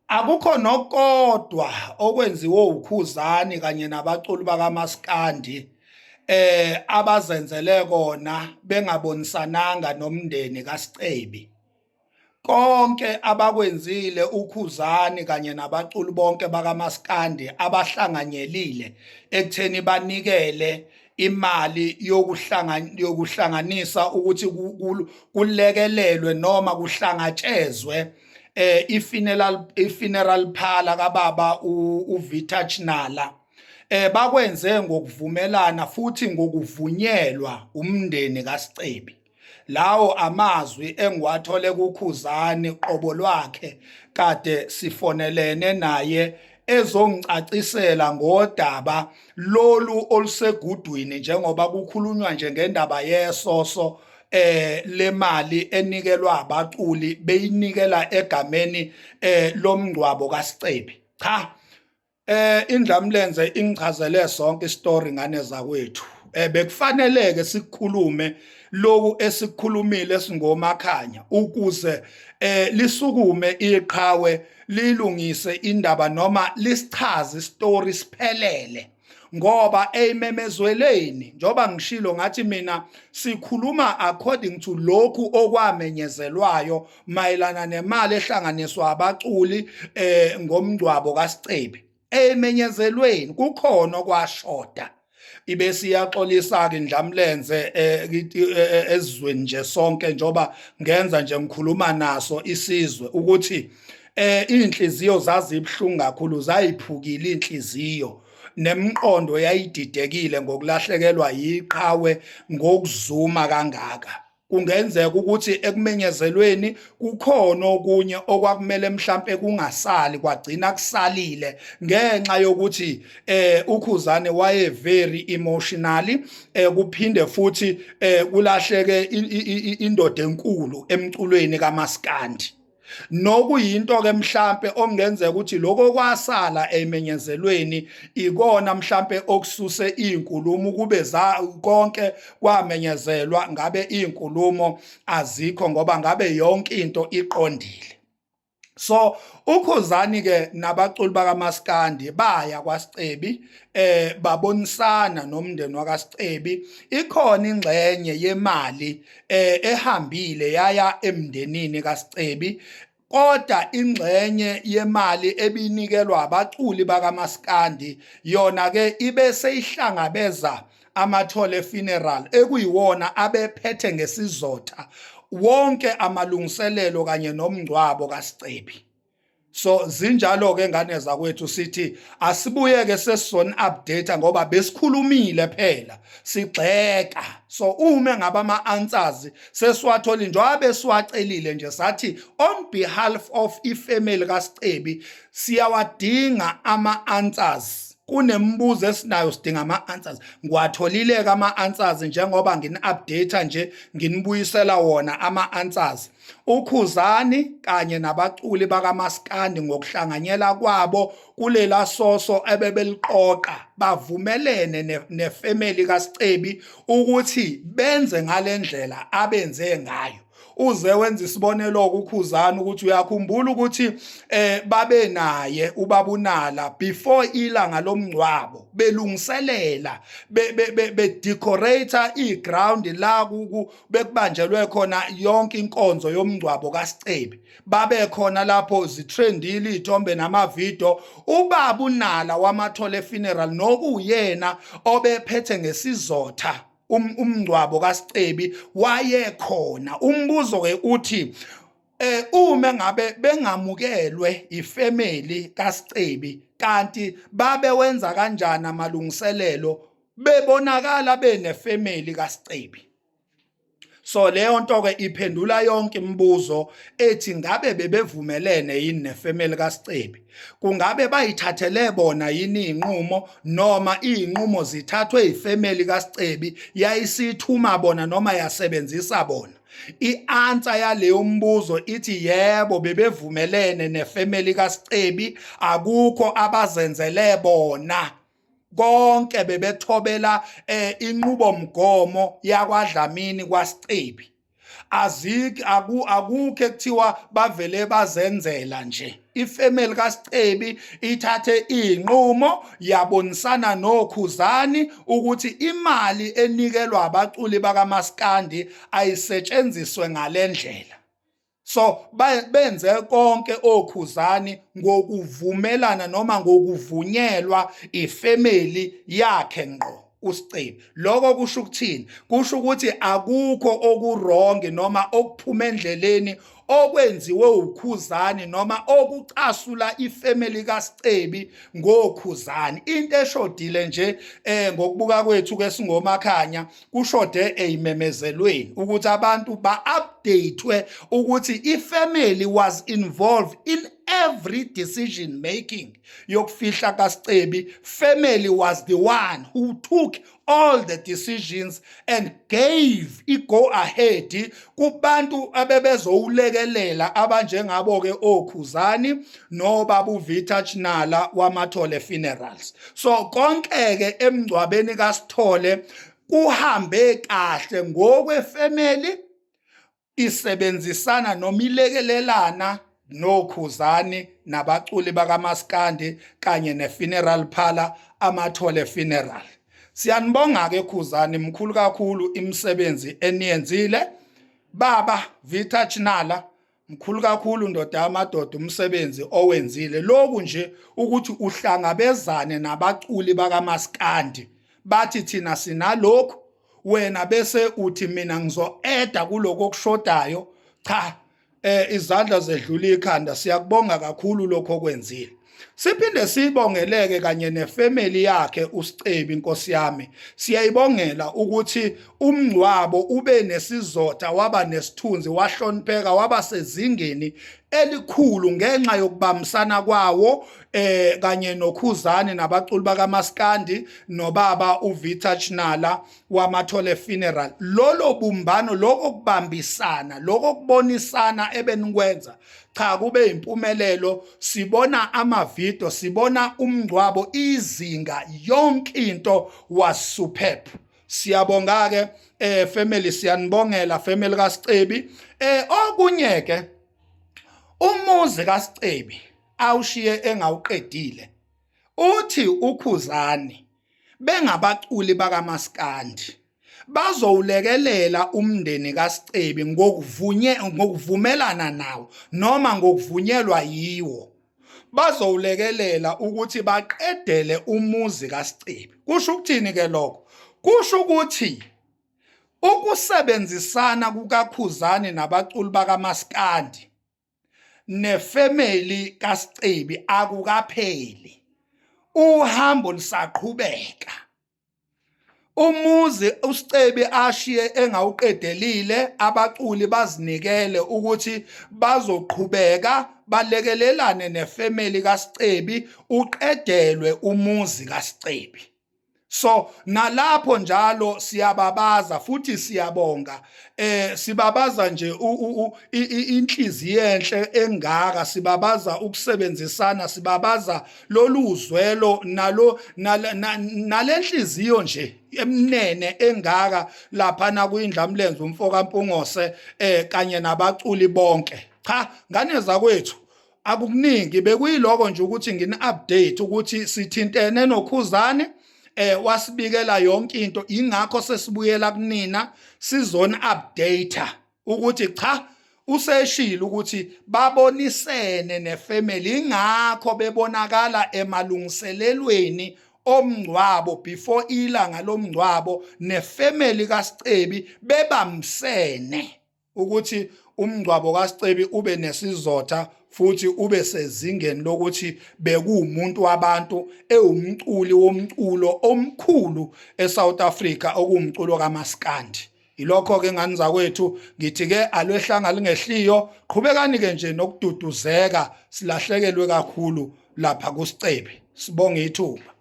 Akukho nokodwa okwenziwe uKhuzani kanye nabaculi bakaMaskandi abazenzele kona bengabonisananga nomndeni kaSicebi. Konke abakwenzile uKhuzani kanye nabaculi bonke bakaMaskandi abahlanganyelile ekutheni banikele imali yokuhlanganisa ukuthi kulekelelwe noma kuhlangatshezwe i-funeral parlor kababa uVita Chinala, bakwenze ngokuvumelana futhi ngokuvunyelwa umndeni kaSicebi. Lawo amazwi engiwathole kuKhuzani qobo lwakhe kade sifonelene naye ezongicacisela ngodaba lolu olusegudwini, njengoba kukhulunywa nje ngendaba yesoso lemali enikelwa abaculi beyinikela egameni lomngcwabo kaSicebi. Cha, indlamlenze ingichazele sonke istory, ngane zakwethu. Bekufaneleke sikukhulume lokhu esikukhulumile singomakhanya ukuze lisukume iqhawe, lilungise indaba noma lisichaze istory siphelele, ngoba eyimemezweleni, njoba ngishilo ngathi mina sikhuluma according to lokhu okwamenyezelwayo mayelana nemali ehlanganiswa abaculi ngomngcwabo kaSicebi, emenyezelweni kukhona okwashoda. Ibe siyaxolisa ke indlamlenze ezweni nje sonke, njoba ngenza nje ngikhuluma naso isizwe, ukuthi inhliziyo zazibhlungu kakhulu, zayiphukile inhliziyo, nemqondo yayididekile ngokulahlekelwa yiqhawe ngokuzuma kangaka. Kungenzeka ukuthi ekumenyezelweni kukhona okunye okwakumele mhlampe kungasali, kwagcina kusalile ngenxa yokuthi uKhuzane waye very emotionally, kuphinde futhi kulahleke indoda enkulu emculweni kaMaskandi, nokuyinto ke mhlambe okungenzeka ukuthi lokho kwasala emenyezelweni ikona mhlambe okususe izinkulumo. Kube za konke kwamenyezelwa, ngabe izinkulumo azikho, ngoba ngabe yonke into iqondile. So uKhuzani ke nabaculi bakaMaskandi baya kwaSicebi, babonisana nomndeni wakaSicebi. Ikhona ingxenye yemali ehambile yaya emndenini kaSicebi, kodwa ingxenye yemali ebinikelwa abaculi bakaMaskandi yona ke ibe seyihlangabeza Amathole Funeral, ekuyiwona abephethe ngesizotha wonke amalungiselelo kanye nomngcwabo kaSicebi. So zinjalo ke, ngane zakwethu. Sithi asibuyeke sesizoni update ngoba besikhulumile phela sigxeka. So uma ngabe ama answers sesiwatholi njengoba besiwacelile nje, sathi on behalf of ifamily kaSicebi siyawadinga ama answers, kunemibuzo esinayo, sidinga ama answers. Ngiwatholile ke ama answers njengoba ngini update nje, nginibuyisela wona ama answers. UKhuzani kanye nabaculi bakaMaskandi ngokuhlanganyela kwabo kulela soso ebebeliqoqa bavumelene nefamily kaSicebi ukuthi benze ngalendlela abenze ngayo. Uze wenza isibonelo kuKhuzani ukuthi uyakhumbula ukuthi babe naye ubabunala before ilanga lomngcwabo, belungiselela, be decorate iground la bekubanjelwe khona yonke inkonzo yomngcwabo kaSicebi. Babe khona lapho, zitrendile izithombe namavidiyo. Ubaba uNala wamathole funeral, nokuyena obephethe ngesizotha umngcwabo kaSicebi, wayekhona. Umbuzo ke uthi uma ngabe bengamukelwe ifamily kaSicebi, kanti babe wenza kanjani amalungiselelo bebonakala benefamily kaSicebi? So leyo nto ke iphendula yonke imibuzo ethi ngabe bebevumelene yini nefamily kaSicebi, kungabe bayithathele bona yini inqumo, noma izinqumo zithathwe ifamily kaSicebi yayisithuma bona noma yasebenzisa bona. I-answer yaleyo mbuzo ithi yebo, bebevumelene nefamily kaSicebi, akukho abazenzele bona, konke bebethobela inqubomgomo yakwaDlamini kwaSicebi. Azikho, akukho ekuthiwa bavele bazenzela nje. Ifemeli kaSicebi ithathe izinqumo yabonisana noKhuzani ukuthi imali enikelwa abaculi bakaMaskandi ayisetshenziswe ngalendlela. So benze konke oKhuzani ngokuvumelana noma ngokuvunyelwa ifemeli yakhe ngqo uSicebi. Lokho kusho ukuthini? Kusho ukuthi akukho okuwrong noma okuphuma endleleni okwenziwe uKhuzani noma okucasula ifamily kaSicebi ngoKhuzani. Into eshodile nje ngokubuka kwethu ke singomakhanya, kushode eyimemezelweni ukuthi abantu ba-updatewe ukuthi ifamily was involved in every decision making yokufihla kaSicebi. Family was the one who took all the decisions and gave i-go ahead kubantu abebezowulekelela abanjengabo ke oKhuzani nobaba uVita Chinala wamathole Funerals. So konke ke emngcwabeni kaSithole kuhambe kahle ngokwefamily isebenzisana noma ilekelelana noKhuzani nabaculi bakaMaskandi kanye nefuneral parlor Amathole Funeral. Siyanibonga ke Khuzani, mkhulu kakhulu imisebenzi eniyenzile. Baba Vita Chinala, mkhulu kakhulu ndoda yamadoda umsebenzi owenzile. Lokhu nje ukuthi uhlangabezane nabaculi bakaMaskandi bathi thina sinalokhu, wena bese uthi mina ngizo-eda kuloko okushodayo. Cha, izandla zedlula ikhanda, siyakubonga kakhulu lokho okwenzile. Siphinde sibongeleke kanye nefamily yakhe uSicebi, inkosi yami. Siyayibongela ukuthi umngcwabo ube nesizotha, waba nesithunzi, wahlonipheka, waba sezingeni elikhulu ngenxa yokubambisana kwawo kanye noKhuzani nabaculi bakaMaskandi nobaba uVita Chinala wamathole Funeral. Lolo bumbano, lokho kubambisana, lokho kubonisana ebenikwenza, cha, kube impumelelo. Sibona amavidiyo, sibona umngcwabo, izinga, yonke into was superb. Siyabonga ke family, siyanibongela family kaSicebi. Okunye ke, umuzi kaSicebi awushiye engawuqedile, uthi uKhuzani bengabaculi bakaMaskandi bazowulekelela umndeni kaSicebi ngokuvunye ngokuvumelana nawo noma ngokuvunyelwa yiwo, bazowulekelela ukuthi baqedele umuzi kaSicebi. Kusho ukuthini ke lokho? Kusho ukuthi ukusebenzisana kukaKhuzani nabaculi bakaMaskandi nefamily kaSicebi akukapheli, uhambo lisaqhubeka. Umuzi uSicebi ashiye engawuqedelile, abaculi bazinikele ukuthi bazoqhubeka balekelelane nefamily kaSicebi uqedelwe umuzi kaSicebi. So nalapho njalo siyababaza futhi siyabonga, sibabaza nje inhliziyo enhle engaka, sibabaza ukusebenzisana, sibabaza lolu zwelo nalo nalenhliziyo nje emnene engaka lapha na kuyindlamlenze umfoka Mpungose kanye nabaculi bonke. Cha, ngane zakwethu, akukuningi, bekuyiloko nje ukuthi ngini update ukuthi sithintene noKhuzani, wasibikela yonke into. Ingakho sesibuyela kunina sizoni update ukuthi cha, useshilo ukuthi babonisene nefamily, ingakho bebonakala emalungiselelweni omngcwabo before ilanga lomngcwabo nefamily kaSicebi bebamsene ukuthi umngcwabo kaSicebi ube nesizotha futhi ube sezingeni lokuthi bekuwumuntu wabantu, ewumculi womculo omkhulu eSouth Africa, okuwumculo kaMaskandi. Ilokho ke ngani zakwethu, ngithi ke alwehlanga lingehliyo, qhubekani ke nje nokududuzeka, silahlekelwe kakhulu lapha kuSicebi. Sibonge ithuba.